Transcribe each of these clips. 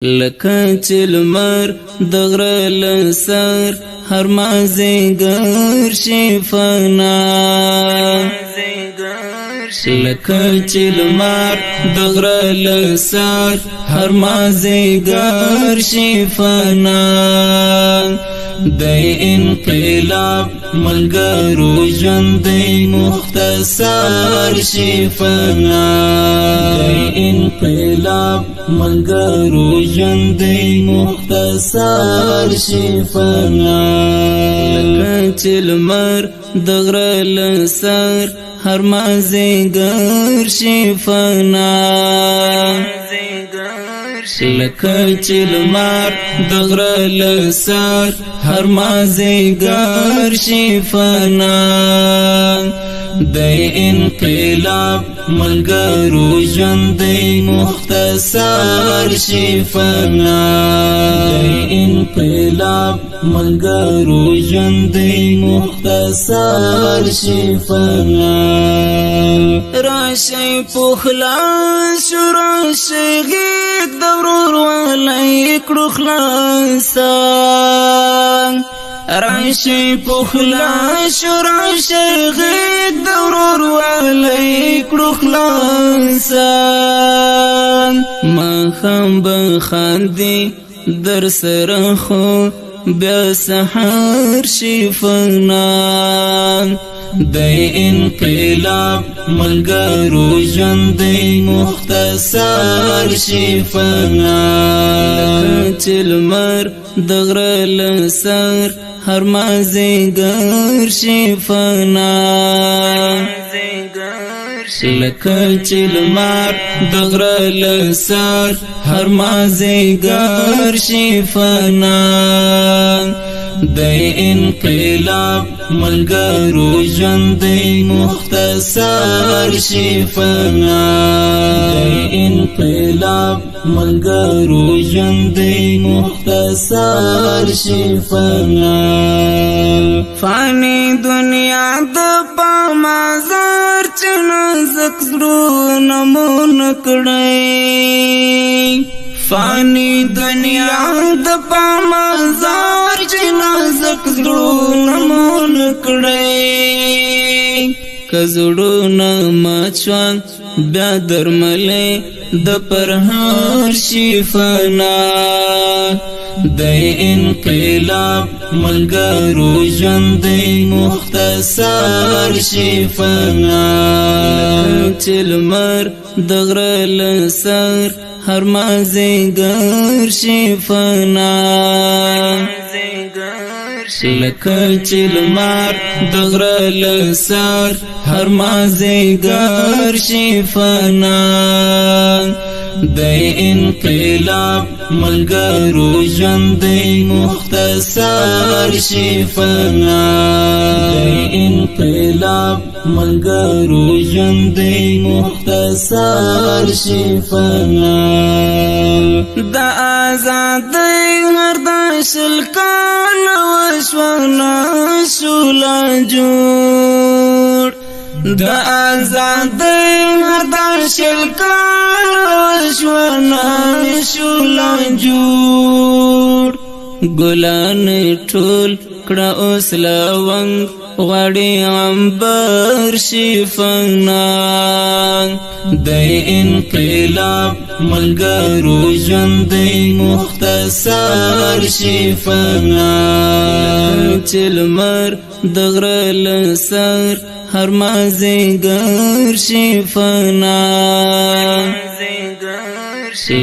لکه چې لمر د غره له سر هر مازیګر شي فنا، لکه چې لمر د غره له سر هر مازیګر شي فنا. د انقلاب ملګرو ژوند مختصر شي فنا، د انقلاب ملګرو ژوند مختصر شي فنا. لکه چې لمر د غره له سر هر مازیګر شي فنا، لکه چې لمر د غره له سر هر مازیګر شي فنا. د انقلاب ملګرو ژوند مختصر شي فنا، د انقلاب ملګرو ژوند مختصر شي فنا. راشي پخلا شراشي غیږ د ورور ولای کړو خلاصا، راشي پخلا شراشي غیږ د ورور ولای کړو خلاصا. ما خام بخاندي در سره خو بیا سحر شي فنا. د انقلاب ملګرو ژوند مختصر شي فنا، لکه چې لمر د غره له سر هر مازیګر شي فنا، لکه چې لمر د غره له سر هر مازیګر شي فنا. د انقلاب ملګرو ژوند مختصر شي فنا، د انقلاب ملګرو ژوند مختصر شي فنا. فانی دنیا د پامازار چې نازک زړونه مون کړی، فانی دنیا د پامازار چې نازک زړونه مون کړی. که زړونه ماچوان بیا درملې د پرهار شي فنا. د انقلاب ملګرو ژوند مختصر شي فنا، لکه چې لمر د غره له سر هر مازیګر شي فنا، لکه چې لمر د غره له سر هر مازیګر شي فنا. د انقلاب ملګرو ژوند مختصر شي فنا، د انقلاب ملګرو ژوند مختصر شي فنا. د آزادۍ هر د شل کال وشونه شولا جوړ، د آزادۍ هر د شل کال وشونه شولا جوړ. ګلان ټول کړه اوس لونګ غړي عنبر شي فنا. د انقلاب ملګرو ژوند مختصر شي فنا، لکه چې لمر د غره له سر هر مازیګر شي فنا،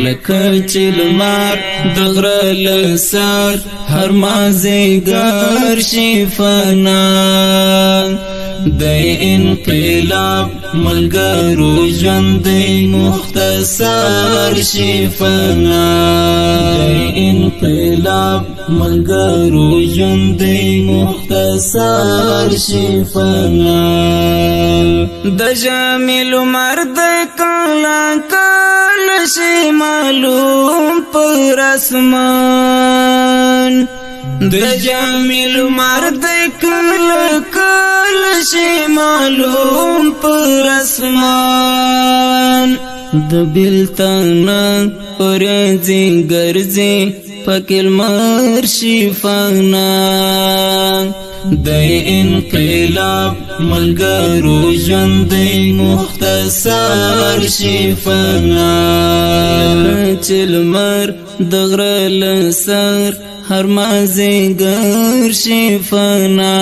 لکه چې لمر د غره له سر هر مازیګر شي فنا. د انقلاب ملګرو ژوند مختصر شي فنا، د انقلاب ملګرو ژوند مختصر شي فنا. د جمیل مرد کالا کال شي معلوم پر اسمان، د جمیل مرد کل کل شي معلوم پر اسمان. د بیلتانه ورځي ګرځي پکې لمر شي فنا. د انقلاب ملګرو ژوند دی مختصر شي فنا. لکه چې لمر د غره له سر هر مازیګر شي فنا.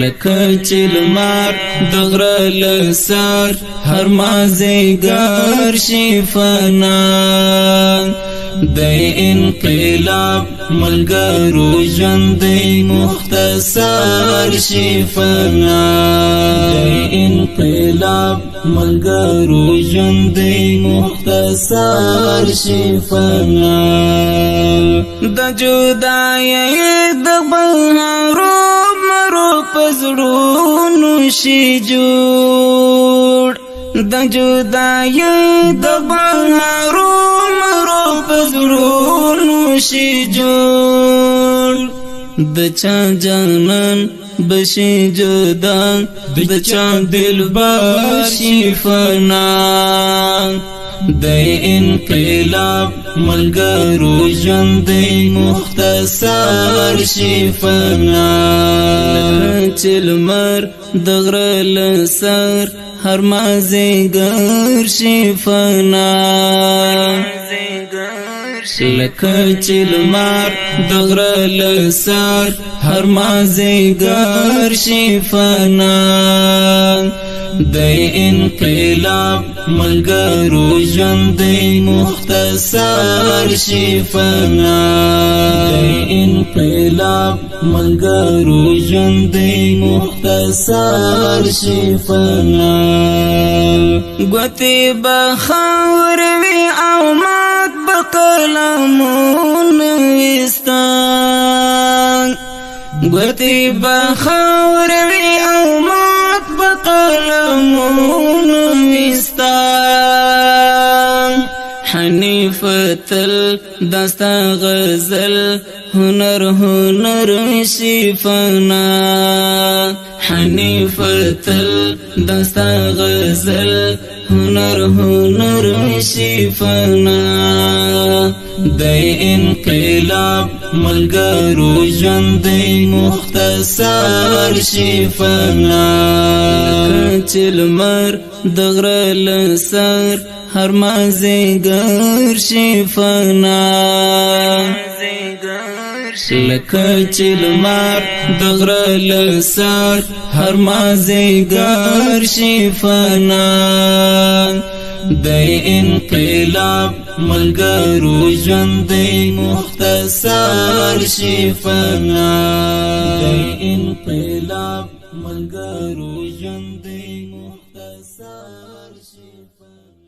لکه چې لمر د غره له سر هر مازیګر شي فنا. د انقلاب ملګرو ژوند دی مختصر شي فنا. د انقلاب ملګرو ژوند دی مختصر شي فنا. د جدای د بهارو مرو پزړونو شي جوړ، د جدای د بهارو مرو پزړونو شي جوړ. د چا جانان بشي جدا، د چا دل بشي فنا. د انقلاب ملګرو ژوند دی مختصر شي فنا. لکه چې لمر د غره له سر هر مازیګر شي فنا. لکه چې لمر د غره له سر هر مازیګر شي فنا. د انقلاب ملګرو ژوند دی مختصر شي فنا. د انقلاب ملګرو ژوند دی مختصر شي فنا. ګوتې به خاورې وي او مات به قلمونه وي ستا، ګوتې به خاورې وي او مات به قلمونه وي ستا. حنیف تل دستا غزل هنر هنر شي فنا. حنیف تل دستا غزل هنر هنر شي فنا. د انقلاب ملګرو ژوند دی مختصر شي فنا. لکه چې لمر د غره له سر هر مازیګر شي فنا. لکه چې لمر د غره له سر هر مازیګر شي فنا. د انقلاب ملګرو ژوند دی مختصر شي فنا. د انقلاب ملګرو ژوند دی مختصر شي فنا.